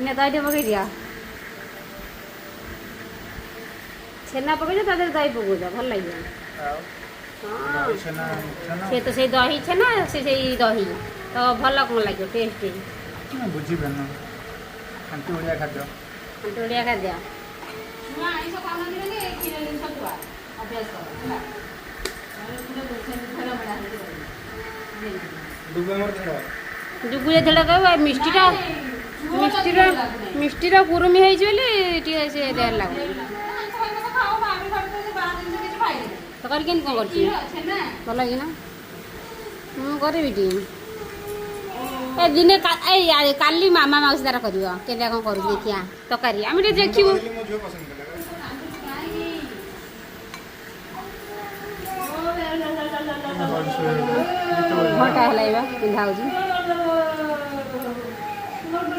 ନେ ଦହି ଟିକେ ପକେଇ ଦିଅ। ଛେନା ପକେଇଛ, ତା ଦେହରେ ଦହି ପକଉଛ, ଭଲ ଲାଗିବ। ଆଉ ହଁ। ଦହି ଛେନା ମୁଖ୍ୟ ନା। ସେ ତ ସେଇ ଦହି ଛେନା, ସେ ସେଇ ଦହି ତ ଭଲ କ'ଣ ଲାଗିବ ଟେଷ୍ଟ? ବୁଝିପାରୁନ, ଖାଣ୍ଟି ଓଡ଼ିଆ ଖାଦ୍ୟ। ଖାଣ୍ଟି ଓଡ଼ିଆ ଖାଦ୍ୟ। ଛୁଆ ଆଇଁଷ ଖାଉନାହାନ୍ତି ବୋଲି କ୍ଷୀର ଜିନିଷ ଖୁଆ ଅଭ୍ୟାସ କର, ହେଲା? ଡୁବୁ ଆମର ଧର। ଯୁଗୁ ଯେତେବେଳେ କହିବ ମିଷ୍ଟିଟା, ମିଷ୍ଟିର ମିଷ୍ଟିର କୁରୁମି ହେଇଛି ବୋଲି ଟିକେ ସେ ଦେହରେ ଲାଗୁନି। ତରକାରୀ କେମିତି କ'ଣ କରୁଛି? ଭଲ ହେଇଛି ନା? ମୁଁ କରିବି ଟିକେ ଏ ଦିନେ। ଏଇ କାଲି ମାମା ମାଉସୀ ତାର କରିବ, କେମିତି କ'ଣ କରୁଛି ଦେଖିବା ତରକାରୀ, ଆମେ ଟିକେ ଦେଖିବୁ। ମୋ ଝିଅ ପସନ୍ଦ କଲା। ଘଣ୍ଟା ହେଲା, ଏଇବା ପିନ୍ଧା ହେଉଛି।